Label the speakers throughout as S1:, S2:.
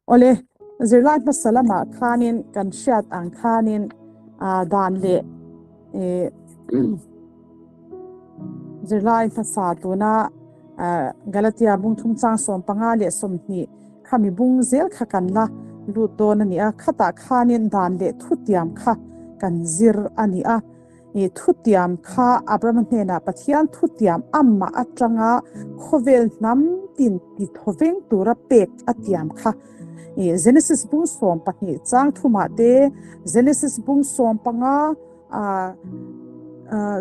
S1: Awle, zirlai hmasa lamah khanin kan hriat ang khanin dan leh zirlai hmasa tuna Galatia bung thum chang 15 leh 20 khami bung zel kha kan la lut dawn a ni a, khatah khanin dan leh thutiam kha kan zir a ni a. I thutiam kha Abrahama hnenah Pathian thutiam amah atanga khawvel hnam tin ti thawveng tura pek a tiam kha. I Genesis bung 12 chang thumah te, Genesis bung 15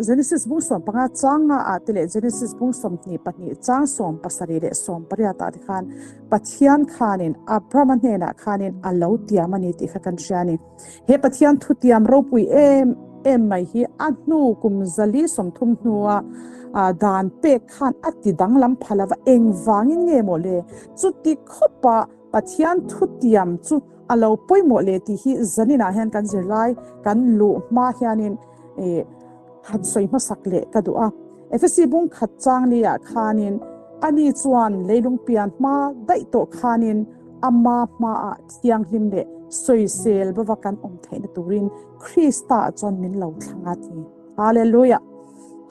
S1: Genesis bung 15 chang nga ah te leh Genesis bung 22 chang 17 leh 18 ah te khan Pathian khanin Abrahama hnenah khanin a lo tiam a ni tih kha kan hria a ni. He Pathian thutiam ropui em em mai hi a hnu kum 130 hnua dan pek khan a ti danglam pha lova, engvangin nge maw le? Chuti khawpa Pathian thutiam chu a lo pawimawh le tih hi zaninah hian kan zirlai kan luh hma hianin han sawi hmasak leh ka duh a. Efesi bung khat chang liah khanin ani chuan leilung pian hma daih tawh khanin ama hmaah thianghlim leh sawisel bava kan awm theihna turin Krista chuan min lo thlang a ti. Hallelujah!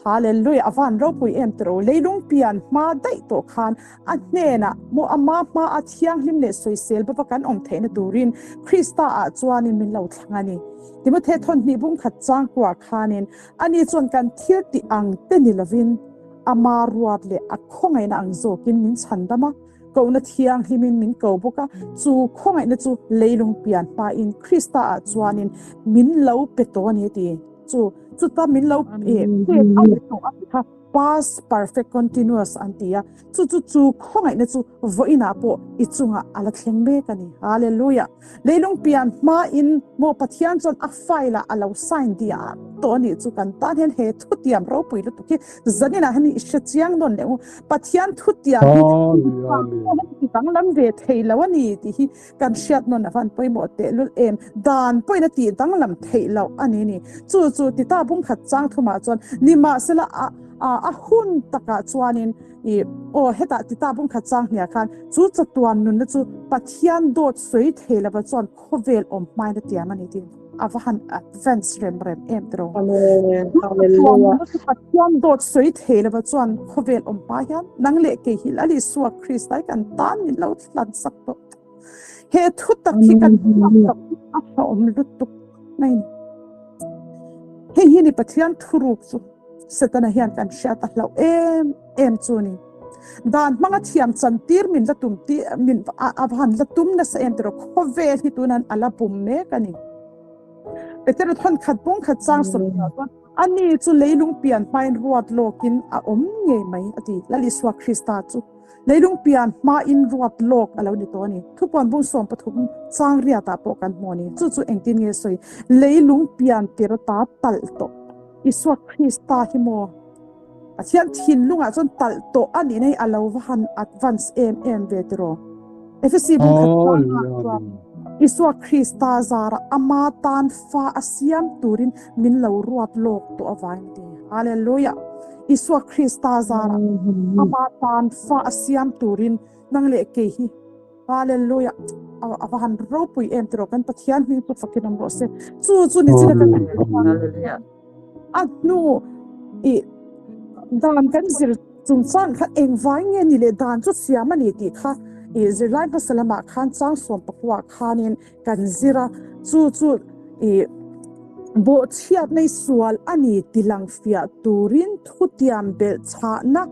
S1: Hallelujah! A van ropui em tiro leilung pian hma daih tawh khan a hnenah maw ama hmaa thianghlim leh sawisel bava kan awm theihna turin Krista ah chuanin min lo thlang a ni. Timothy thawn hnih bung khat chang kuah khanin ani chuan kan thil tih ang te ni lovin ama ruat leh a khawngaihna ang zawkin min chhandam a, kohna thianghlimin min ko bawk a, chu khawngaihna chu leilung pian hmain Krista ah chuanin min lo pe tawh a ni a ti. Chu chuta min lo pek a ni tawh a ti kha past perfect continuous an ti a, chu chu chu khawngaihna chu vawiinah pawh i chungah a la thleng mek a ni. Hallelujah! Leilung pian hmain maw Pathian chuan a file ah a lo sign diah tawh a nih chu kan tan hian he thutiam ropui lutuk hi zaninah hian i hre chiang nawn leh u. Pathian thutiam hi ti danglam ve thei lo a ni tih hi kan hriat nawn a van pawimawh tehlul em. Dan pawhin a tih danglam theih loh a ni ni. Chu chu tita bungkhat chang thumah chuan nimahsela a hun takah chuanin I aw hetah tita bungkhat chang hniah khan chu chatuan nunna chu Pathian dawt sawi thei lova chuan khawvel awm hmain a tiam a ni tih a va han advance rem rem em tiraw.
S2: Amen.
S1: Chu chatuan
S2: Hallelujah.
S1: nunna chu Pathian dawt sawi thei lova chuan khawvel awm hma hian nang leh kei hi Lal Isua Krista hi kan tan min lo hlan sak tawh. He thu tak hi kan hriat tak hi a hlauhawm lutuk mai ni. Hei hi ni Pathian thuruk chu. Setana hian kan hriat a hlauh em em chu ni. Dan hmanga thiam chan tir min la tum ti min a han la tum nasa em tiraw khawvel hi tunan a la bum mek a ni. Petera thon khat bung khat chang sawm hniah chuan ani chu leilung pian hmain ruat lawkin a awm ngei mai a ti. Lal Isua Krista chu leilung pian hmain ruat lawk a lo ni tawh a ni. Thupuan bung 13 chang riatah pawh kan hmu a ni. Chu chu engtin nge sawi leilung pian tir ta talh tawh. Isua Krista hi maw Pathian thinlungah chuan talh tawh a nih na hi a lo va han advance em em ve tiraw. Efesi bung khat tlangah chuan Isua Krista zara ama tan fa a siam turin min lo ruat lawk tawh avangin a ti. Hallelujah! Isua Krista zara ama tan fa a siam turin nang leh kei hi Hallelujah! A va han ropui em tiraw kan Pathian hming chu fakin awm rawh se. Chu chu ni chin a kan
S2: Hallelujah.
S1: A hnu i dan kan zir chungchang kha engvai nge ni leh dan chu siam a ni tih kha i zirlai hmasa lamah khan chang 19 khanin kan zir a, chu chu i bawhchhiat nei sual a ni tilang fiah turin thutiam belh chhahna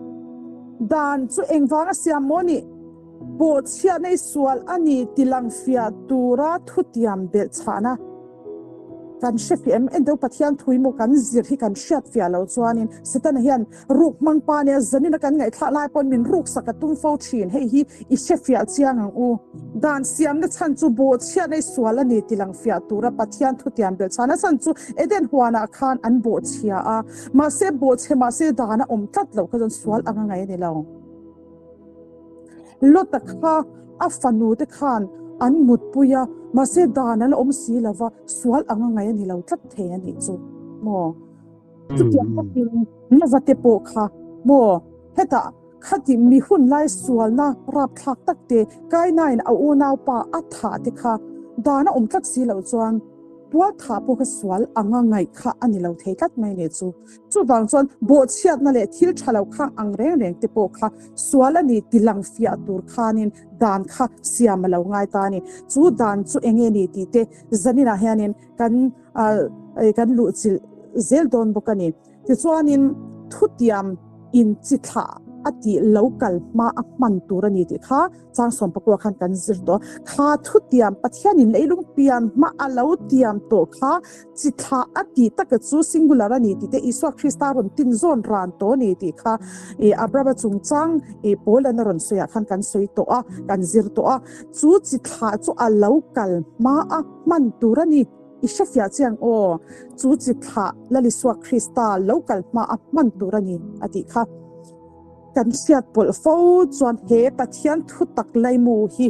S1: dan chu engvanga siam maw ni? Bawhchhiat nei sual a ni tilang fiah tura thutiam belh chhahna kan hre fiah em? Engdeuh Pathian thui maw kan zir hi kan hriat fiah loh chuanin Setana hian ruk hmang pa nia zanina kan ngaihthlak lai pawn min ruk sak a tum fo thin. Hei hi i hre fiah chiang ang u. Dan siamna chhan chu bawhchhiat nei sual a ni tilang fiah tura Pathian thutiam belh chhahna chhan chu Eden huanah khan an bawhchhia a, mahse bawhchhe mahse dan a awm tlat loh kha chuan sual anga ngaih a ni lo. Lota kha a fanu te khan an mutpui a, mahse dan a la awm si lo va, sual anga ngaih a ni lo tlat thei a nih chu maw? Chutiang takin Nova te pawh kha maw? Hetah. Khati mi hun lai sualna rapthlak tak te, Kainain a unaupa a thah te kha dan a awm tlat si loh chuan tual thah pawh kha sual anga ngaih kha a ni lo thei tlat mai nih chu. Chuvang chuan bawhchhiatna leh thil tha lo khang ang reng reng te pawh kha sual a ni ti lang fiah tur khanin dan kha siam a lo ngai ta a ni. Chu dan chu eng nge ni tih te zaninah hianin kan kan luhchilh zel dawn bawk a ni. Tichuanin thutiam in chi thlah a tih lo kal hma a hman tur a ni tih kha chang sawmpakua khan kan zir tawh. Kha thutiam Pathianin leilung pian hma a lo tiam tawh kha chi thlah a tih taka chu singular a ni tih te Isua Krista rawn tin zawn ran tawh a ni tih kha Abrahama chungchang Paul-an a rawn sawiah khan kan sawi tawh a, kan zir tawh a. Chu chi thlah chu a lo kal hma a hman tur a ni. I hrefiah chiang aw, chu chi thlah Lalisua Krista lo kal hma a hman tur a ni a tih kha. Kan hriat pawlh fo chuan he Pathian thutak laimu hi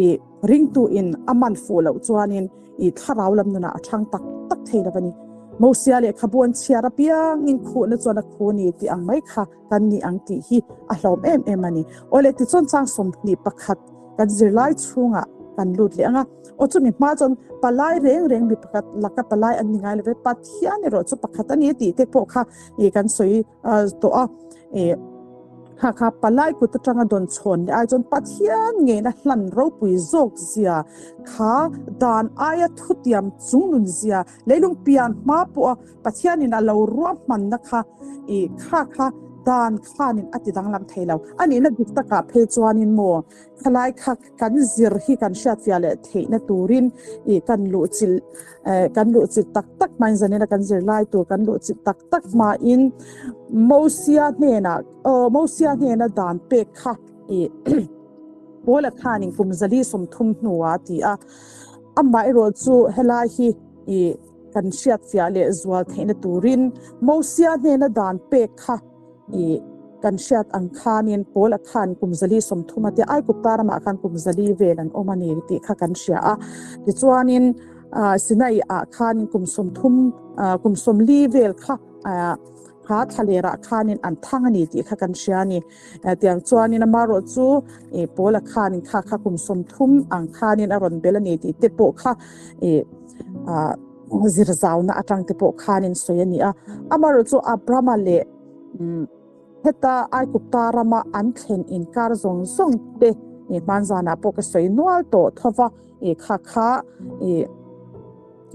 S1: i ringtu in a man fuh loh chuanin i thlarau lam nunah a chhang tak tak thei lo a ni. Mosia lehkhabu an chhiar apiangin khuhna chuan a khu ni tih ang mai kha kan ni ang tih hi a hlawm em em a ni. Awle tichuan chang 21 kan zirlai chhungah kan lut leh ang a. Aw chumi hma chuan palai reng reng mi pakhat laka palai an ni ngai lo ve, Pathian erawh chu pakhat a ni tih te pawh kha ih kan sawi tawh a. Ih kha kha palai kut atanga dawn chhawn leh ai chuan Pathian ngeina hlan ropui zawk zia kha dan aia thutiam chungnun zia leilung pian hma pawha Pathianin a lo ruahmanna kha ih kha kha dan khanin a ti danglam thei lo. A nihna dik takah phei chuanin maw khalai kha kan zir hi kan hriatfiah leh theihna turin ih kan luhchilh eh kan luhchilh tak tak hmain zanina kan zir lai tur kan luhchilh tak tak hmain Mosia hnenah aw Mosia hnena dan pek kha ih Paula khanin kum 130 hnuah a ti a. Amaherawh chu helai hi ih kan hriatfiah leh zual theihna turin Mosia hnena dan pek kha ih kan hriat ang khanin Paula khan kum 130 a tia Aigupta ramah khan kum 400 vel an awm a ni tih kha kan hria a. Tichuanin Sinai ah khanin kum 30 kum 40 vel kha kha thlalerah khanin an thang a ni tih kha kan hria a ni. Tiang chuanin amaherawh chu ih Paula khanin kha kha kum 30 ang khanin a rawn bel a ni tih te pawh kha ih zir zauna atang te pawh khanin sawi a ni a. Amaherawh chu Abrahama leh heta Aigupta rama an thlen inkar zawng zawng te ih hmanzanah pawh ka sawi nual tawh tho va ih kha kha ih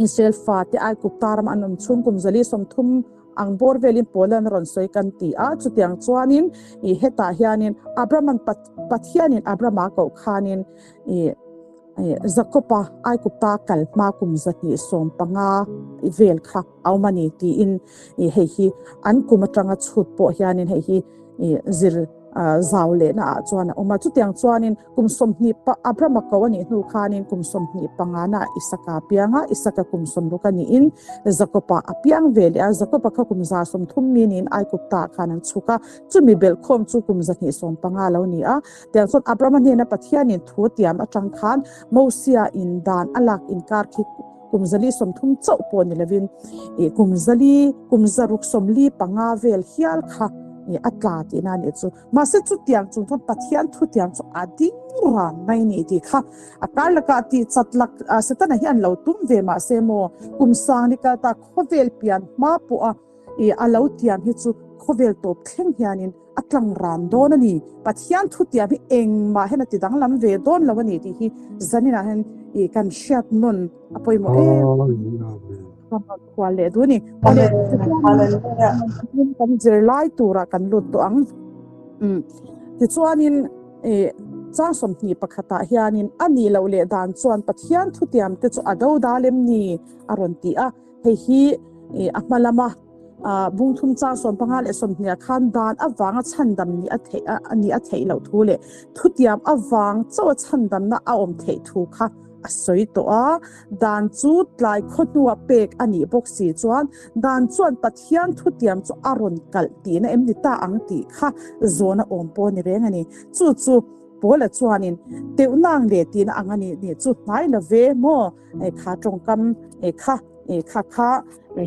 S1: Israel fate Aigupta rama an awm chhung kum 130 ang bawr velin Paula'n a rawn sawi kan ti a. Chutiang chuanin ih hetah hianin Abrahama'n Pathianin Abrahama koh khanin ih Jakob-a Aigupta kal hma kum 215 vel kha a awm a ni tiin ih hei hi an kum atanga chhut pawh hianin hei hi ih zir zau lehna ah chuan a awm a. Chutiang chuanin kum 20 Abrahama ko a nih hnu khanin kum 25 na Isaka a piang a, Isaka kum 60 a niin Jakob-a a piang ve leh a, Jakob-a kha kum 130 mi niin Aigupta ah khan an chhuk a, chumi belhkhawm chu kum 250 lo ni a. Tiang chuan Abrahama hnena Pathianin thu tiam atang khan Mosia in dan a lak inkar khi kum 130 chauh pawh ni lovin ih kum zali kum 645 vel hial kha ih a tla tihna a nih chu. Mahse chutiang chung chuan Pathian thutiang chu a ding ran mai ni tih kha a kar lakah tih chat lak Setana hian lo tum ve mahse maw kum sang ni kal ta khawvel pian hma pawha ih a lo tiam hi chu khawvel tawp thleng hianin a tlang ran dawn a ni. Pathian thutiam hi engmah hian a ti danglam ve dawn lo a ni tih hi zaninah hian ih kan hriat nawn a pawimawh em. Khual leh duh a ni. Awle tichuanin kan zirlai turah kan lut tawh ang. Tichuanin ih chang 21ah hianin a nih loh leh dan chuan Pathian thutiam te chu a do dal em ni a rawn ti a. Hei hi ih a hma lama bung thum chang 15 leh 20 khan dan avanga chhandam ni a theih a ni a theih loh thu leh thutiam avang chauh a chhandamna a awm theih thu kha a sawi tawh a. Dan chu tlai khaw hnua pek a nih bawk si chuan dan chuan Pathian thutiam chu a rawn kalh tihna em ni ta ang tih kha zawn a awm pawh a ni reng a ni. Chu chu Paula chuanin teuhnang leh tihna ang a nih nih chu hnai lo ve maw kha tawngkam kha kha kha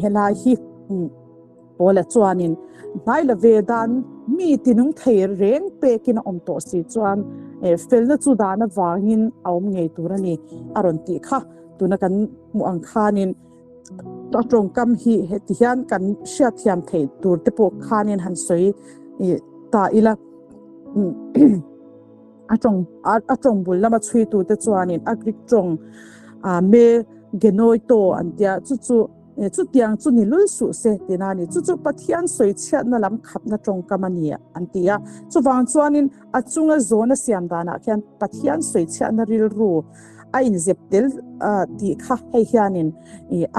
S1: helai hi. Paula chuanin hnai la ve dan mi tinung thei reng pekin a awm tawh si chuan felna chu dan avangin a awm ngei tur a ni a rawn tih kha. Tuna kan hmuh ang khanin a tawngkam hi heti hian kan hriatthiam theih tur te pawh khanin han sawi ta ila. A tawng a tawng bul lama chhuitute chuanin a Greek tawng me genoito an tia chu chu chutiang chu ni lul suh se tina a ni. Chu chu Pathian sawi chhiatna lam khapna tawngkam a ni an ti a. Chuvang chuanin a chunga zawna siam danah khian Pathian sawi chhiatna rilru a inzep tel tih kha hei hianin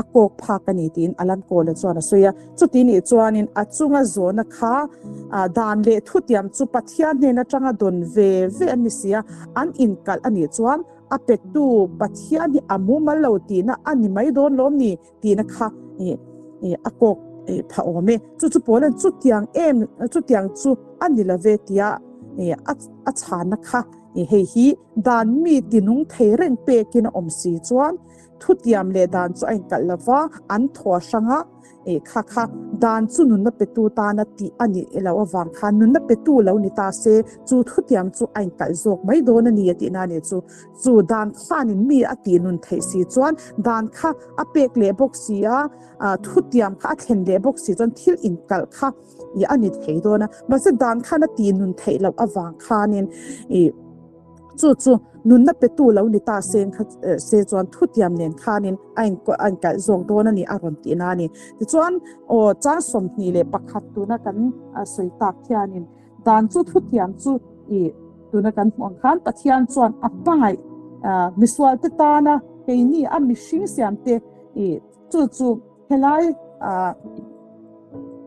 S1: a kawk phak a ni tiin Alan Cole-a chuan a sawi a. Chuti nih chuanin a chunga zawhna kha dan leh thutiam chu Pathian hnen atanga dawn ve ve an ni si a, an inkalh a nih chuan a petu Pathian hi a mumal lo tihna a ni mai dawn lawm ni tihna kha a kawk phah awm e. Chu chu Paula'n chutiang em chutiang chu a ni lo ve tia a chhanna kha hei hi dan mi tinung thei reng pekin a awm si chuan Thutiam leh dan chu a inkalh lo va, an thaw a hrang a, eh kha kha dan chu nunna petu tana tih a nih loh avang khan nunna petu lo ni ta se, chu thutiam chu a inkalh zawk mai dawn a ni a tihna a nih chu. Chu dan khanin mi a tih nun theih si chuan dan kha a pek leh bawk si a, thutiam kha a thlen leh bawk si chuan thil inkalh kha a ni thei dawn a, mahse dan khan a tih nun theih loh avang khanin ih. Chu chu nunna petu lo ni ta seng kha se chuan thutiam nen khanin a in a inkalh zawk dawn a ni a rawn tihna a ni. Tichuan aw chang 21 tuna kan sawi tak hianin dan chu thutiam chu ih tuna kan hmuh ang khan Pathian chuan a hmangaih misualte tana keini a mihring siamte ih chu chu Helai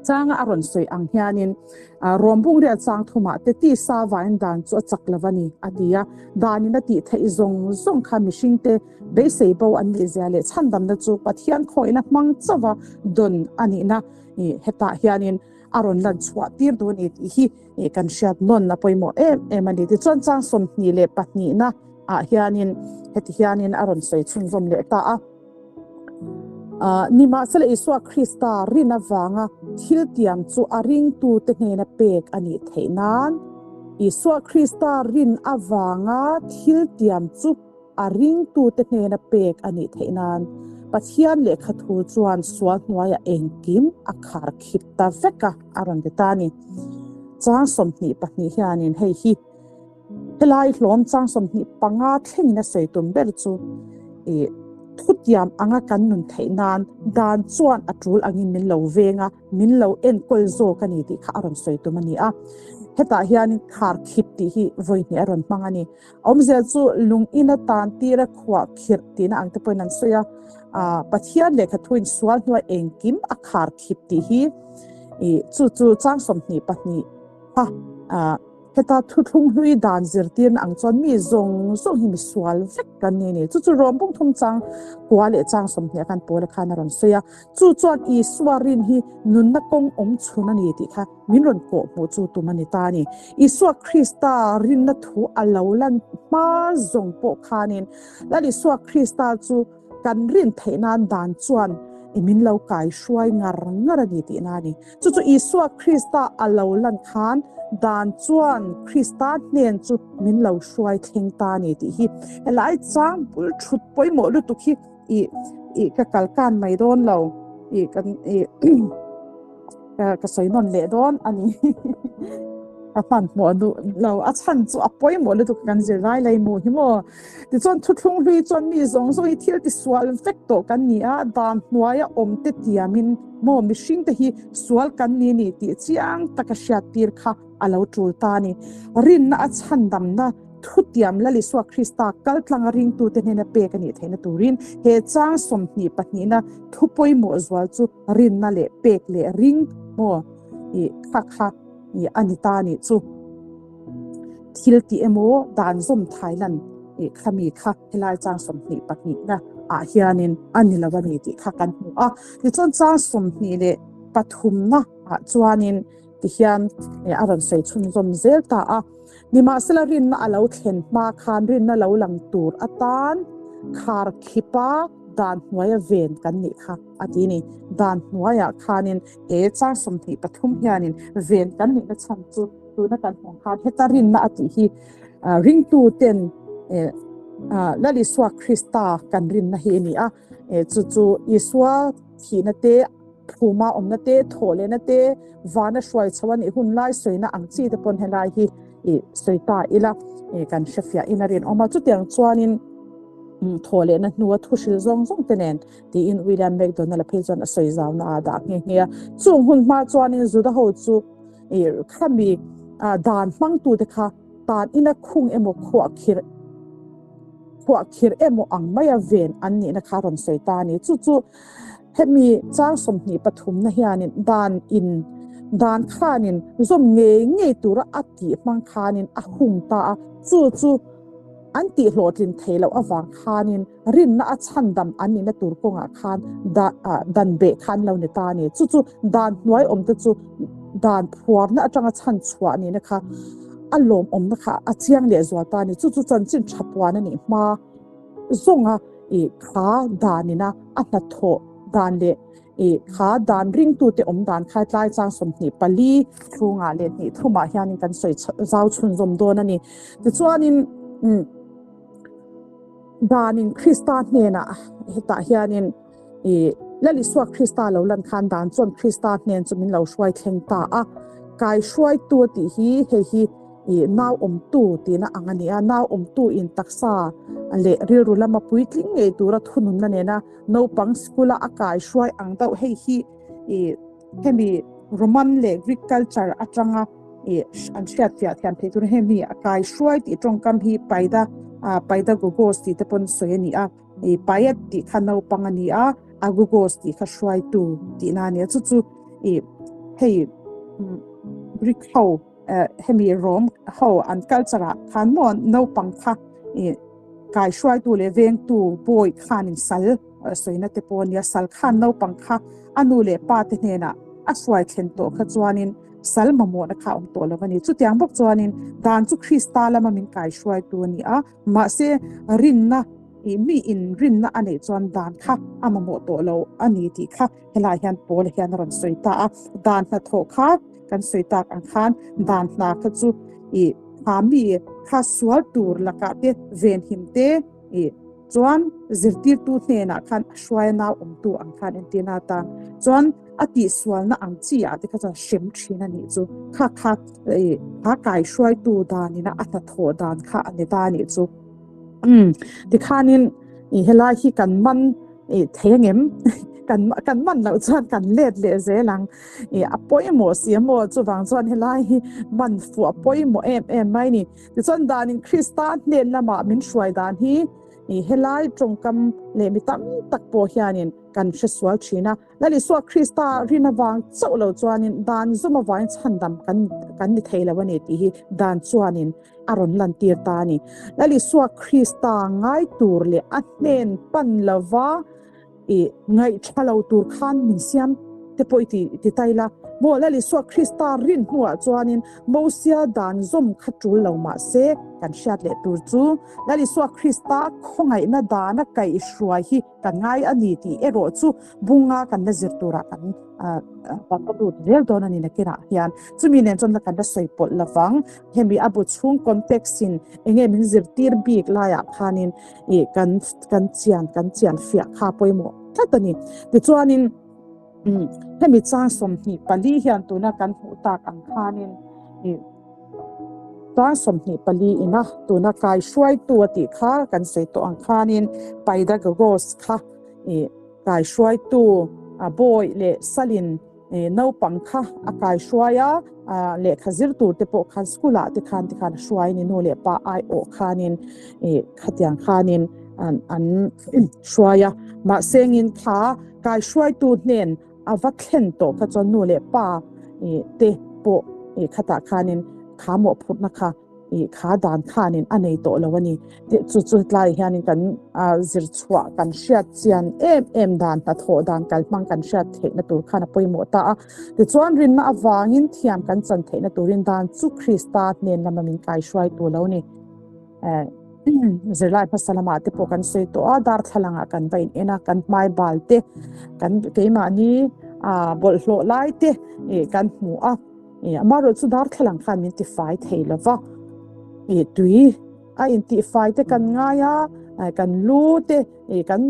S1: changa a rawn sawi ang hianin Rawmbung riat chang thumah te tisa vain dan chu a chak lo a ni a ti a. Danin a tih theih zawng zawng kha mihringte beisei bo an nih zia leh chhandamna chu Pathian khawihna hmang chauha dawn a nihna hetah hianin a rawn lan chhuah tir duh a ni tih hi kan hriat nawn a pawimawh em em a ni. Tichuan chang 22 ah hianin heti hianin a rawn sawi chhunzawm leh ta a. Nimahsela Isua Krista rin avanga thil tiam chu a ringtute hnena pek a nih theih nan, Isua Krista rin avanga thil tiam chu a ringtute hnena pek a nih theih nan, Pathian lehkha thu chuan sual hnuaiah engkim a khar khip ta vek a, a rawn ti ta a ni. Chang 22 hianin hei hi. Helai hlawm chang 25 thlengin a sawi tum ber chu ih thutiam anga kan nun theih nan dan chuan a tul angin min lo veng a, min lo enkawl zawk a ni tih kha a rawn sawi tum a ni a. Hetah hianin khar khip tih hi vawi hnih a rawn hmang a ni. Awmzia chu lung ina tan tira khuah khirh tihna ang te pawhin an sawi a, Pathian lehkha thuin sual hnuai engkim a khar khip tih hi ih chu chu chang 22 kha Heta thuthlung hlui dan zirtirna ang chuan mi zawng zawng hi mi sual vek kan ni a ni. Chu chu Rom bung thum chang kua leh chang 20 khan Paula khan a rawn sawi a. Chu chuan Isua rin hi nunna kawng awm chhun a ni tih kha min rawn kawh hmuh chu tum a ni ta a ni. Isua Krista rinna thu a lo lan hma zawng pawh khanin Lal Isua Krista chu kan rin theih nan dan chuan min lo kai hruai ngar ngar a ni tihna a ni. Chu chu Isua Krista a lo lan khan dan chuan Krista hnen chu min lo hruai thleng ta a ni tih hi helai chang bul thut pawimawh lutuk hi ih ih ka kal kan mai dawn lo ih kan ih ka sawi nawn leh dawn a ni. Ka hmanhmawh duh lo a chhan chu a pawimawh lutuk kan zir lai lai mu hi maw. Tichuan thuthlung hlui chuan mi zawng zawng hi thil tisual vek tawh kan ni a, dan hnuaia awm te tiamin maw mihring te hi sual kan ni ni tih chiang taka hriat tir kha a lo tul ta a ni. Rinna a chhandamna thutiam Lal Isua Krista kaltlanga ringtute hnena pek a nih theihna turin he chang 22na thu pawimawh zual chu rinna leh pek leh ring maw ih kha kha ih a ni ta a nih chu. Thil tih emaw dan zawm Thailand ih khami kha helai chang 22 na ah hianin a ni lo a ni tih kha kan hmu a. Tichuan chang 23 na ah chuanin tihian a rawn sawi chhunzawm zel ta a. Nimahsela rinna a lo thlen hma khan rinna lo lang tur atan khar khipa dan hnuaia ven kan nih kha a ti a ni. Dan hnuaiah khanin he chang 23 hianin ven kan nihna chhan chu tuna kan hmuh ang khan heta rinna a tih hi ringtuten Lal Isua Krista kan rinna hi a ni a, chu chu Isua thihna te, phuma awmna te, thawhlehna te, vana hruai chho a nih hun lai sawina ang chi te pawn helai hi i sawi ta ila kan hrefiah in a rinawm a. Chutiang chuanin thawhlehna hnua thu hril zawng zawng te nen tiin William McDonald-a phei chuan a sawi zauna a dah nghe nghe a. Chung hun hma chuanin Juda ho chu khami dan hmangtute kha tan ina khung emaw khuahkhirh khuahkhirh emaw ang maia ven an nihna kha rawn sawi ta a ni. Chu chu hemi chang 23 na hianin dan in dan khanin zawm ngei ngei tura a tih hmang khanin a hung ta a. Chu chu an tih hlawhtlin theih loh avang khanin rinna a chhandam an nihna tur kawngah khan dan beh kha an lo ni ta a ni. Chu chu dan hnuai awmte chu dan phuarna atanga chhan chhuah nihna kha a lawmawmna kha a chiang leh zual ta a ni. Chu chu chanchin tha puan a nih hma zawnga i kha danina a hnathawh dan leh i kha dan ringtute awm dan kha tlai chang 24 chhungah leh hnih thumah hianin kan sawi zau chhunzawm dawn a ni. Tichuanin Danin Krista hnenah hetah hianin i Lal Isua Krista lo lan khan dan chuan Krista hnen chu min lo hruai thleng ta a. Kai hruaitu a tih hi hei hi i nau awmtu tihna ang a ni a. Nau awmtu in taksa leh rilru lama puitling ngei tura thununna nena naupang sikula a kai hruai ang deuh hei hi i hemi Roman leh Greek culture atanga i an hriat fiah thiam theih tur hemi a kai hruai tih tawngkam hi paida paidagogos tih te pawn sawi a ni a i paiat tih kha naupang a ni a agogos tih kha hruaitu tihna a ni a chu chu i hei Greek ho hemi Rome ho an culture ah khan maw naupang kha i kai hruaitu leh vengtu bawi khanin sal sawina te pawh a ni a sal khan naupang kha a nu leh pa te hnenah a hruai thlen tawh kha chuanin sal mamawhna kha a awm tawh lo a ni. Chutiang bawk chuanin dan chu Krista lama min kaihruaitu a ni a, mahse rinna ih mi in rinna a neih chuan dan kha a mamawh tawh lo a ni tih kha helai hian Paul hian a rawn sawi ta a. Dan hnathawh kha kan sawi tak ang khan dan hna kha chu ih kha mi kha sual tur lakah te venhim te ih Chuan zirtirtu hnenah khan a hruai a nau awmtu ang khan entirna atan chuan a tihsualna ang chi ah te kha chuan hrem thin a nih chu. Kha kha ih a kai hruaitu danina a hnathawh dan kha a ni ta a nih chu. Umm tikhanin ih helai hi kan man ih thei angem kan kan man loh chuan kan let leh zel ang ih a pawimawh si a maw chuvang chuan helai hi man fuh a pawimawh em em mai a ni. Tichuan danin Krista hnen lamah min hruai dan hi i helai tawngkam leh mi tam tak pawh hianin kan hre sual thin a. Lal Isua Krista rin avang chauh lo chuanin dan zawm avangin chhandam kan kan ni thei lo a ni tih hi dan chuanin a rawn lantir ta a ni. Lal Isua Krista ngai tur leh a hnen pan lova I ngaihṭha lo tur khan min siam te pawh i ti ti ta ila. Maw Lal Isua Krista rin hnuah chuanin Mosia dan zawm kha ṭul lo mah se kan hriat leh tur chu Lal Isua Krista khawngaihna dana kaihhruai hi kan ngai a ni tih erawh chu bunga kan la zir turah kan kan la lut zel dawn a ni nakinah hian. Chumi nen chuan kan la sawi pawlh lovang. Hemi a bu chhung context in enge min zirtir bik laiah khanin i kan kan chian kan chian fiah kha pawimawh tlat a ni. Tichuanin hemi chang 24 hian tuna kan hmuh tak ang khanin i chang 24 ina tuna kai hruaitu a tih kha kan sawi tawh ang khanin paidagogos kha i kai hruaitu a bawi leh salin Naupang kha a kai hruai a, lehkha zir tur te pawh khan school ah te khan tikhan a hruai a ni, nu leh pa aiawh khanin khatiang khanin an hruai a, mahse ngin kha kai hruaitu hnen a va thlen tawh kha chuan nu leh pa te pawh khatah khanin kha mawhphurhna kha I kha dan khanin a nei tawh lo a ni. Tih chu chu tlai hianin kan zir chhuah kan hriat chian em em dan hnathawh dan kalhmang kan hriat theihna tur khan a pawimawh ta a. Tichuan rinna avangin thiam kan chan theihna turin dan chu Krista hnen lama min kaihruaitu lo ni. Zirlai hmasa lamah te pawh kan sawi tawh a, darthlalang ah kan va in en a, kan hmai bal te, kan keimahni ah bawlhhlawh lai te ih kan hmu a, ih amaherawhchu darthlalang khan min tifai thei lo va, ih tui a intihfai te kan ngai a, kan lu te ih kan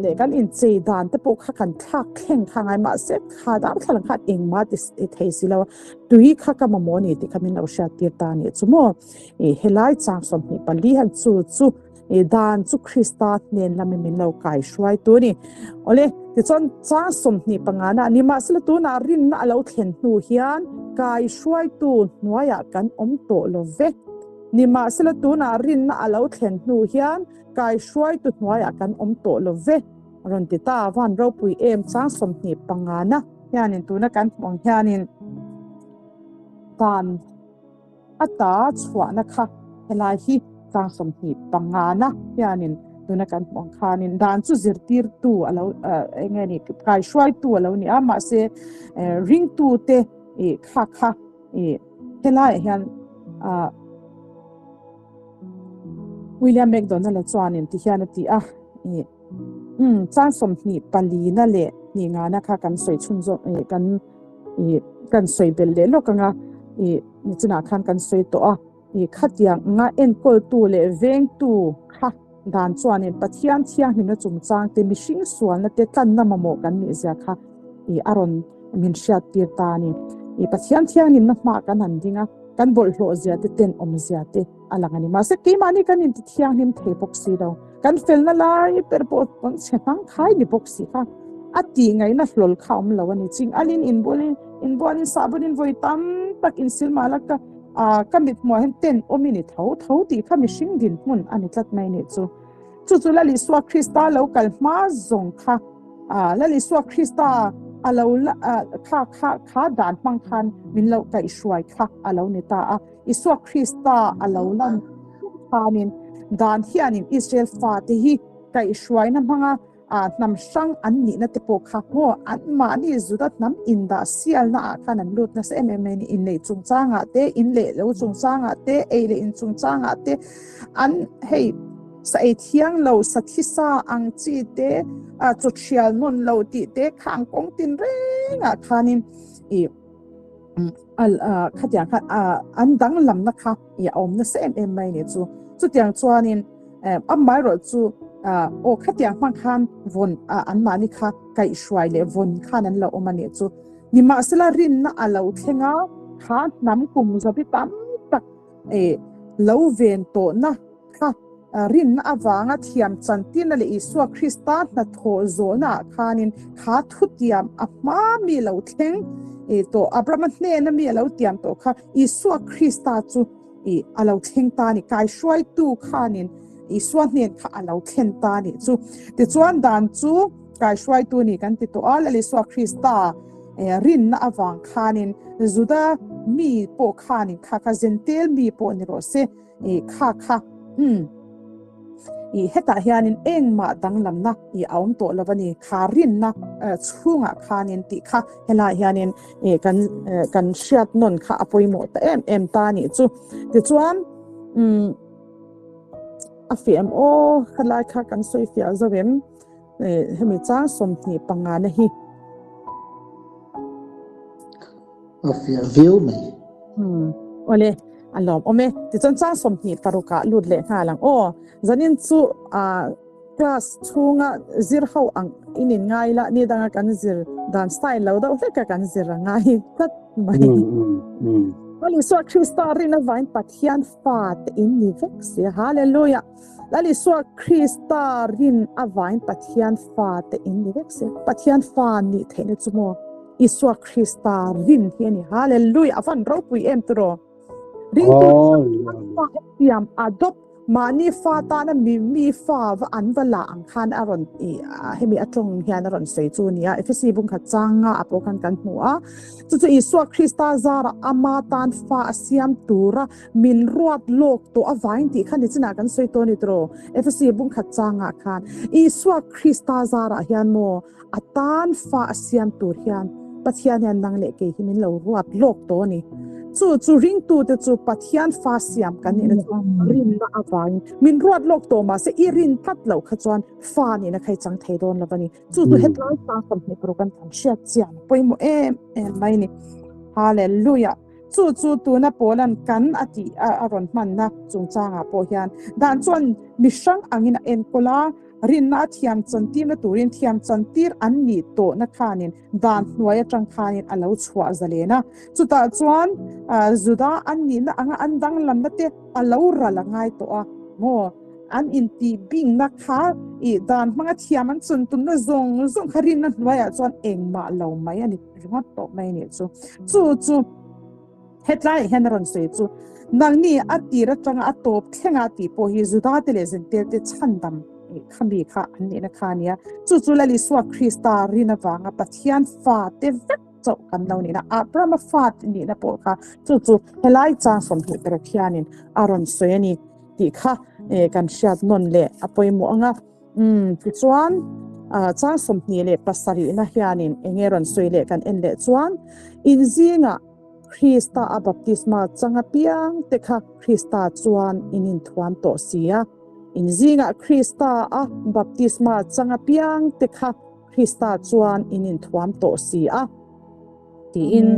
S1: leh kan inchei dan te pawh kha kan thlak thleng kha ngai mahse kha darthlalang khan engmah ti thei si lo a, tui kha ka mamawh a ni tih kha min lo hriat tir ta a nih chu maw. I helai chang 24 han chu chu i dan chu Krista hnen lamin min lo kai hruai tu ni. Ole, tichuan chang 25 na ni mahsela tunah rinna a lo thlen hnu hian kai hruaitu hnuaiah kan awm tawh lo ve. Nimahsela tunah rinna a lo thlen hnu hian kai hruaitu hnuaiah kan awm tawh lo ve. Rawn ti ta van ropui em chang 25 na hianin tuna kan hmuh ang hianin dan A ta chhuahna kha helai hi tlang 25 na hianin tuna kan hmuh ang khanin dan chu zirtirtu a lo eng nge ni kaihruaitu a lo ni a mahse ringtu te ih kha kha ih helaiah hian ah William McDonald-a chuanin ti hian a ti a ih umm chang 24 na leh hnih ngana kha kan sawi chhun zawk ih kan ih kan sawi belh leh lawk ang a ih nichinah khan kan sawi tawh a ih khatiang anga enkawltu leh vengtu kha dan chuanin Pathian thianghlimna chungchang te mihring sualna te tlanna mamawh kan nih zia kha ih a rawn min hriat tir ta a ni ih Pathian thianghlimna hmaah kan han ding a kan bawlhhlawh zia te tenawm zia te a lang a ni mahse keimahni kan inti thianghlim thei bawk si lo kan felna lai ber pawh pawn chhe hnang khai ni bawk si kha a tih ngaihna hlawl kha awm lo a ni ching alin inbualin inbualin sahbanin vawi tam tak insil mah la ka ah ka mit hmuah hian ten awm i ni tho tho tih kha mihring dinhmun a ni tlat mai nih chu chu chu Lal Isua Krista lo kal hma zawng kha ah Lal Isua Krista a lo la kha kha kha dan hmang khan min lo kaihhruai kha a lo ni ta a. Isua Krista a lo lan khanin dan hianin Israel fate hi kaihhruaina hmanga hnam hrang an nihna te pawh kha maw anmahni Juda hnam indah sialna ah khan an lut nasa em em mai a ni. Inneih chungchangah te, in leh lo chungchangah te, ei leh in chungchangah te an hei sa ei thiang lo, sa thisa ang chi te, chaw thial nawn lo tih te khang kawng tin rengah khanin ih khatiang kha an danglamna kha i a awm nasa em em mai ni chu chutiang chuanin amaherawh chu aw khatiang hmang khan vawn an mahni kha kaihhruai leh vawn khan an lo awm a nih chu nimahsela rinna a lo thleng a kha hnam kum zabi tam tak lo ven tawhna Kha rinna avanga thiam chantirna leh Isua Krista hnathawh zawhnaah khanin kha thutiam a hma mi lo thleng tawh Abrahama hnena mi a lo tiam tawh kha Isua Krista chu a lo thleng ta a ni. Kaihruaitu khanin Isua hnen kha a lo thlen ta a nih chu. Tichuan dan chu kaihruaitu ni kan ti tawh a, Lal Isua Krista rinna avang khanin Juda mi pawh khanin kha kha Zentel mi pawh ni rawh se, I kha kha umm I hetah hianin engmah danglamna I a awm tawh lo a ni kha rinna chhungah khanin tih kha helaiah hianin I kan kan hriat nawn kha a pawimawh ta em em ta a nih chu tichuan umm a fiah em aw helai kha kan sawi fiah zo em hemi chang 25 na hi.
S2: A fiah viau mai.
S1: Umm awle a lawm awm e. Tichuan chang 26 ah lut leh nghal ang aw. Zanin chu ah class chhunga zir ho ang in in ngai la ni danga kan zir dan style lo deuh hlek a kan zir a ngai tlat mai. Lal Isua Krista rin avain Pathian fa te in ni vek si a. Hallelujah. Lal Isua Krista rin avain Pathian fa te in ni vek si a. Pathian fa nih theihna chu maw? Isua Krista rin hi a ni. Hallelujah! A van ropui em tiraw? Ringtu fa siam adopt mahni fa tana mi mi fa va an va la ang khan a rawn i hemi a tawng hian a rawn sawi chu a ni a. Efesi bung khat changa a pawh khan kan hmu a. Chu chu Isua Krista zara ama tan fa a siam tura min ruat lawk tawh avain tih kha nichinah kan sawi tawh a ni tiraw? Efesi bung khat changah khan Isua Krista zarah hian maw A tan fa a siam tur hian Pathian hian nang leh kei hi min lo ruat lawk tawh a ni. Chu chu ringtute chu Pathian fa siam kan nihna chu rinna avangin min ruat lawk tawh mahse i rin tlat loh kha chuan fa nihna kha i chang thei dawn lo a ni. Chu chu hetlai chang 20 paruk an kan hriat chian a pawimawh em em mai a ni. Hallelujah! Chu chu tuna Paulan kan a tih a rawn hmanna chungchangah pawh hian dan chuan mi hrang angin a enkawl a, rinna a thiam chantirna turin thiam chantir an nih tawhna khanin dan hnuai atang khanin a lo chhuah zalen a. Chutah chuan Juda an nihna anga an danglamna te a lo ral a ngai tawh a maw? An intih bingna kha i dan hmanga thiam an chun tumna zawng zawng kha rinna hnuaiah chuan engmah lo mai a ni ringawt tawh mai a nih chu. Chu chu hetlaiah hian a rawn sawi chu nangni a tir atanga a tawp thlenga tih pawh hi Judate leh Zentelte chhandam khami kha an nihna kha a nia. Chu chu Lal Isua Krista rin avanga Pathian fate vek chauh kan lo nihna Abrahama fa nihna pawh kha chu chu helai chang 20 paruk hianin a rawn sawi a ni tih kha kan hriat nawn leh a pawimawh ang a. Umm tichuan chang 27 na hianin enge rawn sawi leh kan en leh chuan inzingah Krista a baptisma chang apiang te kha Krista chuan in inthuam tawh si a. Inzingah Krista a baptisma chang apiang te kha Krista chuan in inthuam tawh si a tiin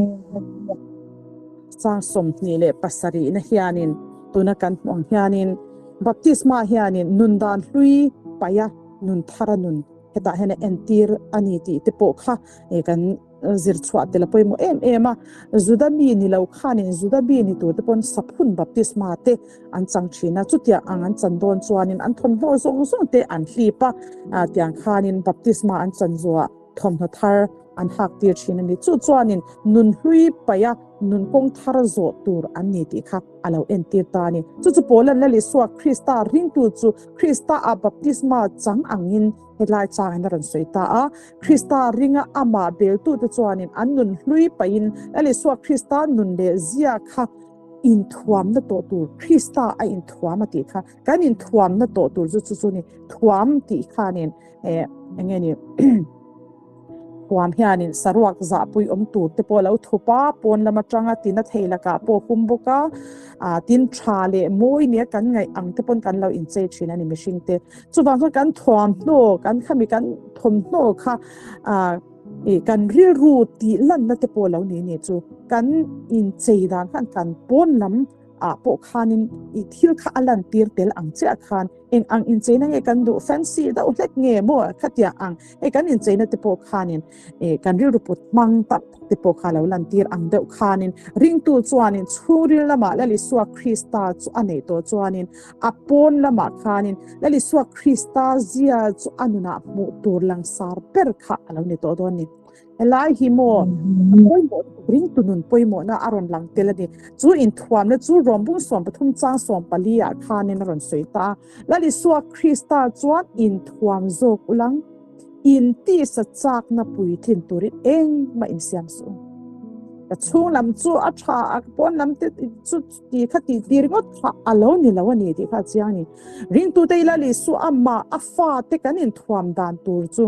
S1: chang 27 na hianin tuna kan hmuh ang hianin baptisma hianin nun dan hlui paia nun thara nun hetah hian a entir a ni tih te pawh kha kan zir chhuah tel a pawimawh em em a. Juda mi ni lo khanin Juda mi ni tur te pawn saphun baptisma te an chang thin a, chutiang ang an chan dawn chuanin an thawmhnaw zawng zawng te an hlip a, tiang khanin baptisma an chan zuah thawmhnaw thar an hak tir thin a ni. Chu chuanin nun hlui paih a, nun kawng thar zawh tur an ni tih kha a lo entir ta a ni. Chu chu Paulan Lal Isua Krista ringtu chu Krista a baptisma chang angin Helai changin a rawn sawi ta a, Krista ringa amah beltute chuanin an nun hlui pahin Lal Isua Krista nun leh zia kha inthuamna tawh tur, Krista a inthuam a tih kha, kan inthuamna tawh tur chu chu chu ni, thuam tih khanin eh enge ni thuam hianin saruak zahpui awm tur te pawh a lo thup a, pawn lam atanga tina thei lakah pawh a hum bawk a, ah tin tha leh mawi nia kan ngaih ang te pawn kan lo inchei thin a ni mihring te. Chuvang chuan kan thuamhnaw, kan khami kan thawmhnaw kha ah ih kan rilru tih lanna te pawh lo ni ni chu kan inchei dan khan kan pawn lam ah pawh khanin ih thil kha a lan tir tel ang chiah khan eng ang incheina nge kan duh fancy deuh hlek nge maw khatiang ang hei kan incheina te pawh khanin ih kan rilru put hmang tak tak te pawh kha lo lan tir ang deuh khanin ringtu chuanin chhungril lamah Lal Isua Krista chu a neih tawh chuanin a pawn lamah khanin Lal Isua Krista zia chu a nunah hmuh tur langsar ber kha a lo ni tawh dawn ni. Helai hi maw pawimawh ringtu nun pawimawhna a rawn lang tel a ni. Chu inthuamna chu Rawmbung 13 chang 14 ah khanin a rawn sawi ta a. Lal Isua Krista chuan inthuam zawk ulang in tisa chakna puitlin turin engmah insiam suh u. Ka chhung lam chu a tha a, ka pawn lam te chu ti kha tih tir ngawt kha a lo ni lo a ni tih kha a chiang a ni. Ringtute i Lal Isua amah a fate kan inthuam dan tur chu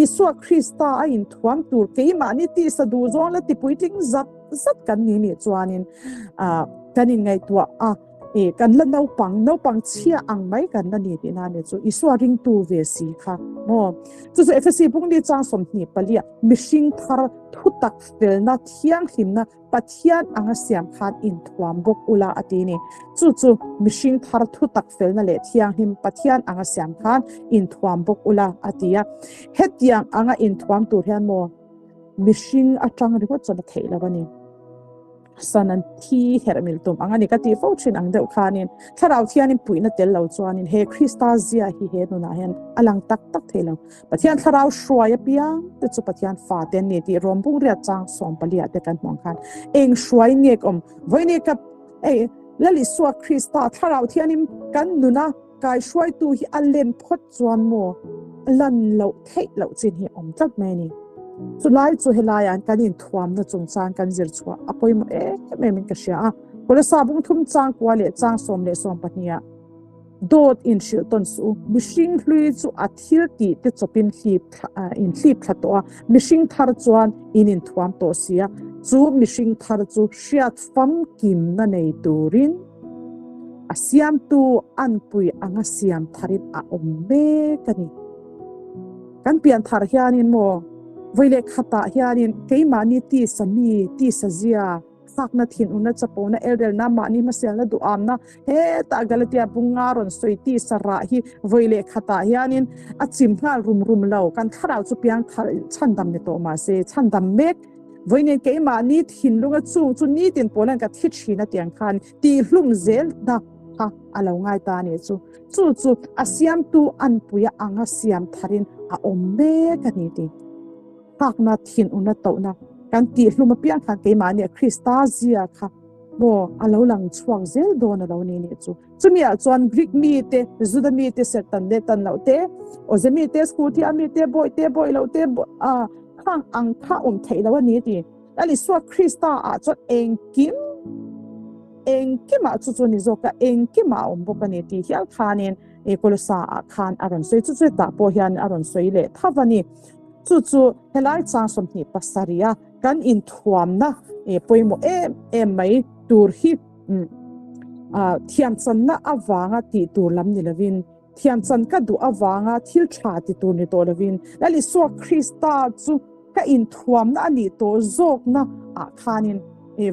S1: Isua Krista a inthuam tur keimahni tisa duh zawng la ti puitling zat zat kan ni nih chuanin kan inngaihtuah a. E, kan la naupang, naupang chhia ang mai kan la ni tihna ni chu Isua ringtu ve si kha maw. Chu chu Efesi bung ni chang 24 mihring thar thutak felna thianghlimna Pathian anga siam khan inthuam bawk ula a ti ni. Chu chu mihring thar thutak felna leh thianghlim Pathian anga siam khan inthuam bawk ula a ti a. Hetiang anga inthuam tur hian maw mihring atang ringawt chuan a theih lo a ni. San an thi herh mil tum ang a ni ka tih fo thin ang deuh khanin thlarau thianin puihna tel lo chuanin he Krista zia hi he nunah hian a lang tak tak thei lo. Pathian thlarau hruai apiang te chu Pathian fa te an ni tih rawm bung riat chang 14 ah te kan hmuh ang khan eng hruai nge ka awm vawiin ka ei Lal Isua Krista thlarau thianin kan nuna kai hruaitu hi a len phawt chuan maw lan loh theih loh chin hi awm tlat mai a ni. Chulai chu helaiah kan inthuamna chungchang kan zir chhuah a pawimawh em em in ka hria a. Kawlasa bung thum chang kua leh chang 10 leh 12 ah dawt inhrilh tawn suh u. Mihring hlui chu a thil tih te chawpin hlip in hlip thla tawh a, mihring thar chuan in inthuam tawh si a. Chu mihring thar chu hriat famkimna nei turin a siamtu anpui anga siam tharin a awm mek a ni. Kan pian thar hianin maw vawi leh khatah hianin keimahni tisa mi, tisa zia, Fakna, thinurna, chapona, elrelna, mahni hmasialna, duhamna, hetah Galatia bunga rawn sawi ti sarah hi vawi leh khatah hianin a chim nghal rum rum lo. Kan thlarau chu piang thar chhandam ni tawh mahse chhandam mek vawi nen keimahni thinlunga chung chu nitin pawlan ka thi thin a tiang khan tihhlum zelna kha a lo ngai ta a nih chu. Chu chu a siamtu anpuia anga siam tharin a awm mek a ni ti. Fakna, thinurna, tohna kan tihhlum apiang khan keimahni Krista zia kha maw a lo lang chhuak zel dawn a lo ni nih chu. Chumiah chuan Greek mite, Juda mite, serhtan leh tan loh te, awze mite, school thia mite, bawih te, bawih loh te, khang ang kha awm theih lo a ni ti. Lal Isua Krista ah chuan engkim, engkimah chu chu ni zawk a, engkimah a awm bawk a ni tih hial khanin Kolosa ah khan a rawn sawi. Chu chu hetah pawh hian a rawn sawi leh thav a ni. Chu chu helai chang 27 a kan inthuamna pawimawh em em mai tur hi thiamchanna avanga tih tur lam ni lovin, thiamchan ka duh avanga thil tha ti tur ni tawh lovin, Lal Isua Krista chu ka inthuamna a nih tawh zawkna ah khanin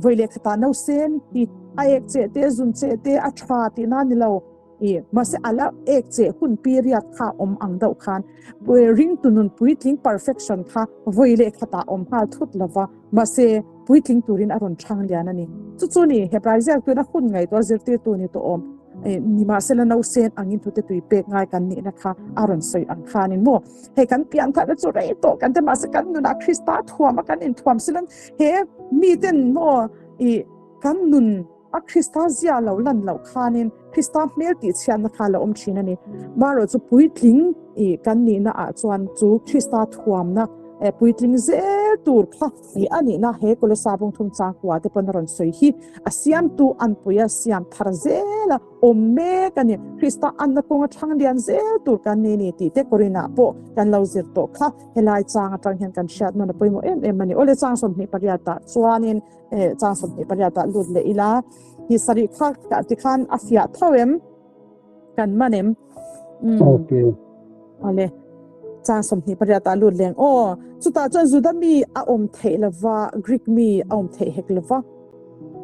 S1: vawi leh khatah nausen hi a ek cheh te, zun cheh te a tha tihna a ni lo. I mahse a la ek che hun period kha awm ang deuh khan ringtu nun puitling perfection kha vawi leh khatah awm nghal thut lova mahse puitling turin a rawn chhang lian a ni. Chu chu ni Hebrai ziak tuna hun ngaihtuah zirtirtu ni tawh awm nimahse la nausen angin thute tui pek ngai kan nihna kha a rawn sawi ang khanin maw hei kan pian thatna chu rei tawh kan te mahse kan nunah Krista thuam a kan inthuam silan he miten maw i kan nun A Krista zia lo lan loh khanin Krista hmel tih chhiatna kha lo awm thin a ni. Marawh chu puitling i kan nihna ah chuan chu Krista thuamna puitling zel tur kha i a nihna he Kolosa bungthum changkua te pawn a rawn sawi hi a siamtu anpuia siam thar zela awm mek a ni. Krista anna kawnga thlang lian zel tur kan ni ni tih te Korinah pawh kan lo zir tawh kha helai chang atang hian kan hriat nawn a pawimawh em em a ni. Awle chang 28 ah chuanin chang 28 ah lut leh ila hi sarih kha ka ti khan a fiah tho em kan man em
S2: okay
S1: ale chang 28 ah lut leng aw chutah chuan Juda mi a awm theih lova Greek mi a awm theih hek lova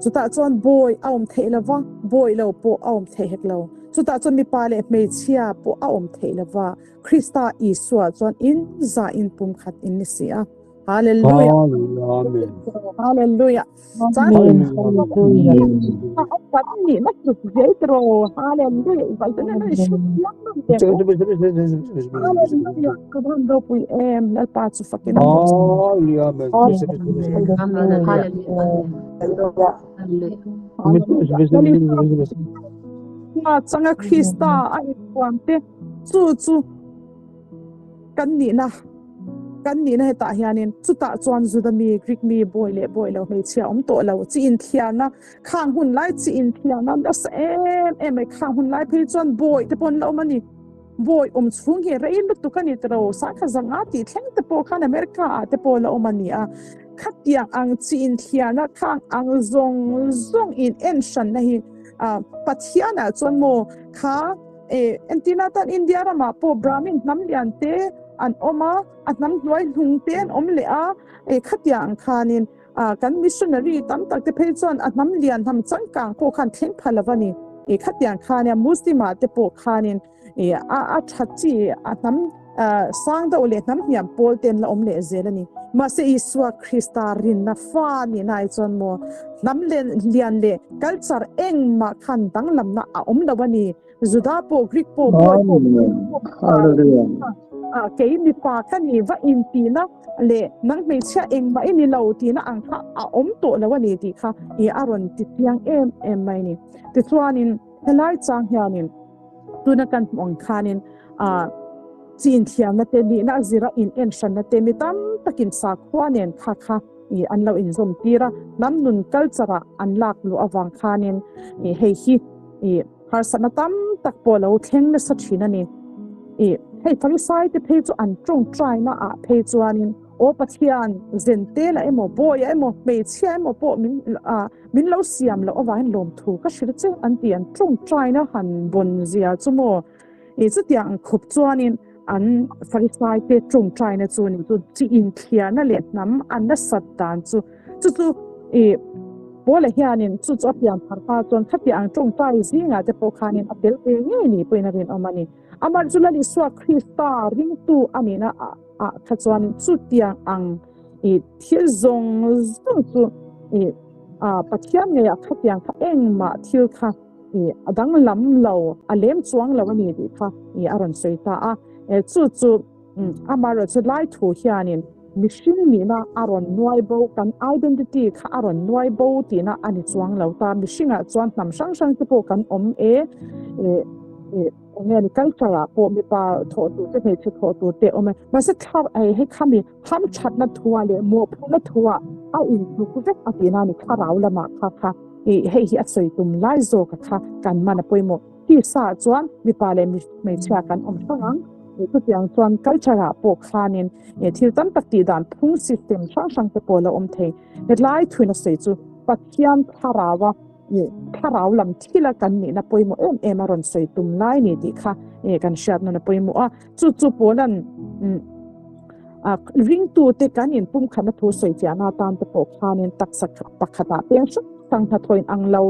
S1: chutah chuan boy a awm theih lova boy lo pawh a awm theih hek lo chutah chuan mipa leh hmeichhia pawh a awm theih lova Krista Isua chuan in za in pumkhat in ni si a. Hallelujah.
S2: Amen.
S1: Hallelujah.
S2: Amen.
S1: Changa Krista a inpuan te chu chu kan nihna kan nihna hetah hianin chutah chuan Juda mi, Greek mi, bawi leh bawi lo hmeichhia awm tawh lo chi inthiarna khang hun lai chi inthiarna nasa em em mai khang hun lai phei chuan bawi te pawh an la awm a ni. Bawi awm chhung hi rei lutuk a ni tiro sangha zanga tih thleng te pawh khan America ah te pawh la awm a ni a. Khatiang ang chi inthiarna khang ang zawng zawng in en hranna hi Pathianah chuan maw kha E, entirna tan India ramah pawh Brahmin hnam lian te an awm a, a hnam hnuai hnung te an awm leh a, e khatiang ang khanin a kan missionary tam tak te phei chuan a hnam lian hnam changkang pawh khan thleng pha lo a ni. E khatiang khanin Muslim ah te pawh khanin e a a tha chi a hnam sang deuh leh hnam hniam pawl te an la awm leh zel a ni. Mahse Isua Krista rinna fa nihna ai chuan maw hnam lian leh culture engmah khan danglamna a awm lo a ni. Juda pawh Greek pawh Bawi pawh
S2: Hallelujah.
S1: Kei mipa ka ni va in tihna leh nang hmeichhia engmah i ni lo tihna ang kha a awm tawh lo a ni tih kha i a rawn ti chiang em em mai ni. Tichuanin helai chang hianin tuna kan hmuh ang khanin chin thiamna te nihna a zira in en hranna te mi tam takin sakhua nen kha kha i an lo inzawm tir a, hnam nun culture ah an lak luh avang khanin i hei hi i harsatna tam tak pawh lo thleng nasa thin a ni. I hei Farisai te phei chu an tawngtaina ah phei chuanin Aw Pathian, Zentela emaw, Bawia emaw, hmeichhia emaw pawh min min lo siam loh avangin lawmthu ka hrilh che an ti. An tawngtaina han vawn zia chu maw? I chutiang ang khup chuanin an Farisaite tawngtaina chu ni chu chi inthliarna leh hnam an nasat dan chu chu chu i Paula hianin chu chu a pian thar hma chuan khatiang ang tawngtai zingah te pawh khanin a tel ve ngei ni pawhin a rinawm a ni. Amah chu Lal Isua Krista ringtu a nihna ah kha chuanin chutiang ang i thil zawng zawng chu i Pathian ngeiah khatiang kha engmah thil kha i a danglam lo, a lem chuang lo a ni tih kha i a rawn sawi ta a. Chu chu amaherawh chu lai thu hianin mihring nihna a rawn nuai bo, kan identity kha a rawn nuai bo tihna a ni chuang lo ta. Mihringah chuan hnam hrang hrang te pawh kan awm e, eng nge ni culture ah pawh mipa thawh tur te hmeichhe thawh tur te awm e. Mahse thla hei khami hamthatna thuah leh mawhphurhna thuah a intluk vek a tihna a ni thlarau lamah kha kha. Ih hei hi a sawi tum lai zawk a kha kan man a pawimawh. Tisa ah chuan mipa leh hmeichhia kan awm hrang ang. Ih chutiang chuan culture ah pawh khanin ih thil tam tak tih dan phung system hrang hrang te pawh a lo awm thei. Hetlai thuin a sawi chu Pathian thlarau a ih thlarau lam thil a kan nihna pawimawh em em a rawn sawi tum lai ni tih kha ih kan hriat nawn a pawimawh a. Chu chu pawlan a ringtute kan inpumkhatna thu sawi chiahna atan te pawh khanin taksa pakhatah peng hrang hrang hnathawhin ang lo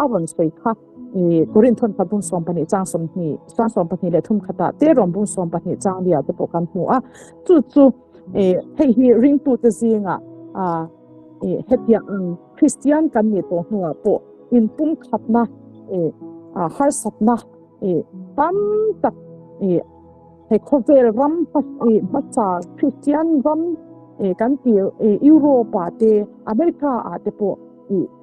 S1: a rawn sawi kha i Korinth thawnthat bung 12 chang 20 chang 23 leh thum khatah te Rom bung 12 chang liah te pawh kan hmu a chu chu hei hi ringtute zingah a hetiang ang Kristian kan nih tawh hnuah pawh inpumkhatna harsatna tam tak He khawvel ram hmasa Kristian ram kan ti Europe ah te America ah te pawh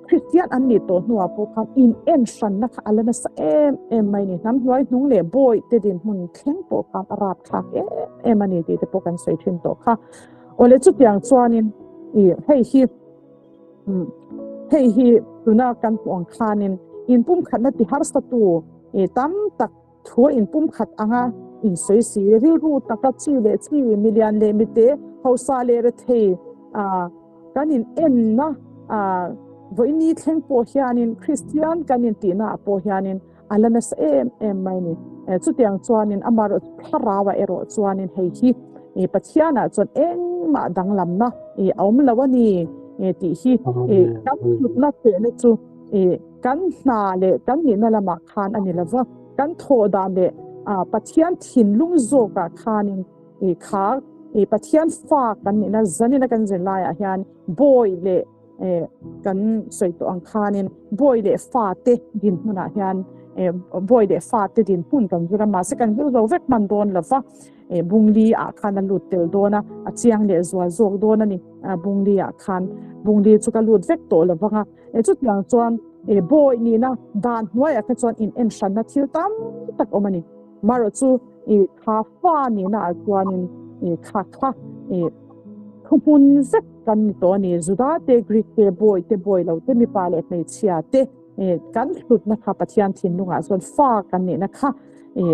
S1: Kristian an nih tawh hnuah pawh khan in en hranna kha a la nasa em em mai ni. Hnam hnuai hnung leh bawi te dinhmun thleng pawh khan a rapthlak em em a ni tih te pawh kan sawi thin tawh kha. Awle chutiang chuanin hei hi hei hi tuna kan hmuh ang khanin inpumkhatna ti harsa tu tam tak Thu a inpumkhat anga insawi si, rilru taka chi leh chi, milian leh mite, hausa leh rethei kan in enna vawiini thleng pawh hianin Kristian kan intihna ah pawh hianin a la nasa em em mai ni. Chutiang chuanin amaherawh thlarau ah erawh chuanin hei hi Pathianah chuan engmah danglamna a awm lo a ni tih hi kan hlutna tehna chu Kan hna leh kan nihna lamah khan a ni lo va, kan thawh dan leh Pathian thinlung zawkah khanin i kha i Pathian fa kan nihna zanina kan zir laiah hian bawi leh kan sawi tawh ang khanin bawi leh fate dinhmunah hian bawi leh fate dinhmun kan zir a, mahse kan zir zo vek hman dawn lo va, bungli ah khan a lut tel dawn a, a chiang leh zual zawk dawn a ni, bungli ah khan bungli chu ka lut vek tawh lo vang a. E chutiang chuan e bawi nihna dan hnuaiah kha chuan in en hranna thil tam tak awm a ni. Marawh chu e kha fa nihna ah chuanin e kha kha e thuhmun vek kan ni tawh a ni. Juda te, Greek te, bawi te, bawi lo te, mipa leh hmeichhia te e kan hlutna kha Pathian thinlungah chuan fa kan nihna kha e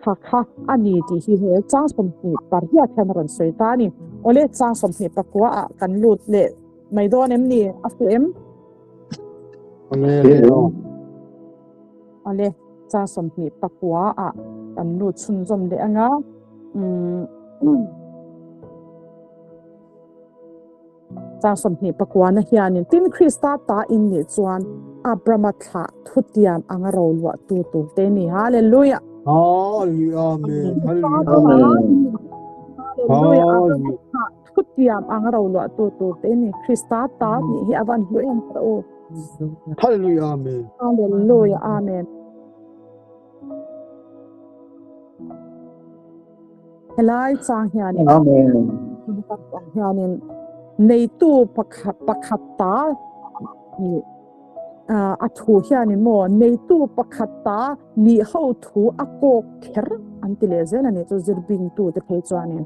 S1: Kha kha a ni tih hi he chang 28 hian a rawn sawi ta a ni. Awle, chang 24 ah kan lut leh mai dawn em ni? A fuh em? Awle, chang 24 ah kan lut chhunzawm leh anga. Umm. Chang 24 na hianin, Tin, Krista ta in nih chuan Abrama thlah thutiam anga ro luah tu tur te ni. Hallelujah!
S2: Hallelujah! Amen. Hallelujah!
S1: Hallelujah! Abrama thlah thutiam anga ro luah tu tur te ni. Krista ta nih hi a van hlu em ka u.
S2: Hallelujah! Amen.
S1: Hallelujah! Amen. Helai chang hianin
S3: Amen.
S1: hianin neitu pakhat pakhat ta a thu hianin maw neitu pakhat ta ni ho thu a kawk kher an ti leh zel ani chu zirbing tu te phei chuanin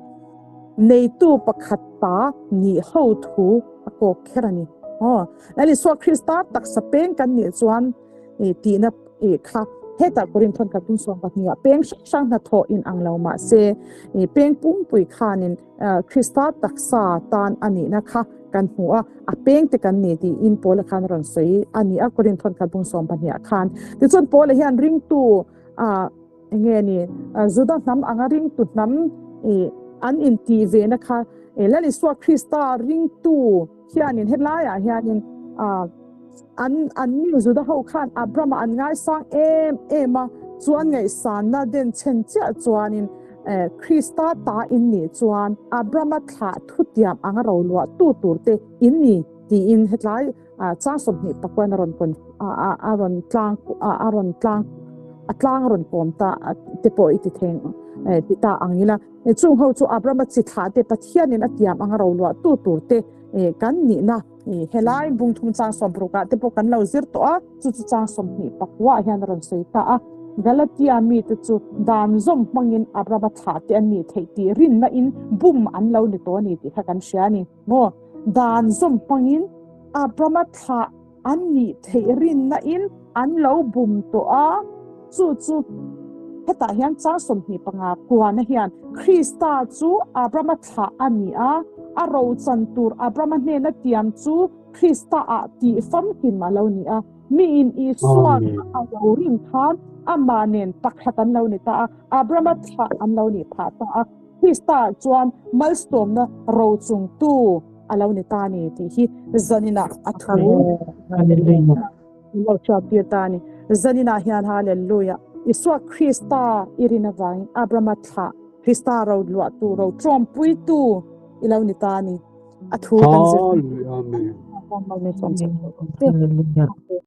S1: neitu pakhat ta ni ho thu a kawk kher ani aw Lal Isua Krista taksa peng kan nih chuan tihna kha Hetah Korinth thawnkhat bung 12 ah peng hrang hrang hnathawh in ang lo mah se, peng pumpui khanin Krista taksa tan a nihna kha kan hmu a, a peng te kan ni tiin Paula khan a rawn sawi a ni a, Korinth thawnkhat bung 12 ah khan. Tichuan Paula hian ringtu enge ni Juda hnam anga ringtu hnam an intih ve na kha Lal Isua Krista ringtu hianin helaiah hianin an an mi Juda ho khan Abrahama an ngaisang em em a, chuan ngaihsanna den chhen chiah chuanin Krista ta in nih chuan Abrahama thlah thutiam anga ro luah tu tur te in ni tiin hetlai chang 29 a rawn kawn a rawn tlang a rawn tlang a tlang a rawn kawm ta te pawh i ti theng ti ta ang ila chung ho chu Abrahama chi thlah te Pathianin a tiam anga ro luah tu tur te kan nihna helai bung thum chang 60 ah te pawh kan lo zir tawh a, chu chu chang 29 ah hian a rawn sawi ta a. Galatia mi te chu dan zawm hmangin Abrahama thlah te an nih theih tih rinna in bum an lo ni tawh a ni tih kha kan hria a ni maw. Dan zawm hmangin Abrahama thlah an nih theih rinna in an lo bum tawh a, chu chu hetah hian chang 25 kuana hian Krista chu Abrahama thlah a ni a, a rochan tur Abrahama hnena tiam chu Krista ah tih famkim a lo ni a, mi in Isua a lo rin khan amah nen pakhat an lo ni ta a, Abrahama thlah an lo nih phah ta a, Krista ah chuan malsawmna rochungtu a lo ni ta ni tih hi zaninah a thu lo hriat tir ta a ni. Zaninah hian Hallelujah! Isua Krista i rin avangin Abrahama thlah Krista ro luahtu ro tawmpuitu i lo ni ta a ni. A thu kan zir.
S2: Hallelujah. Amen.
S1: Amen.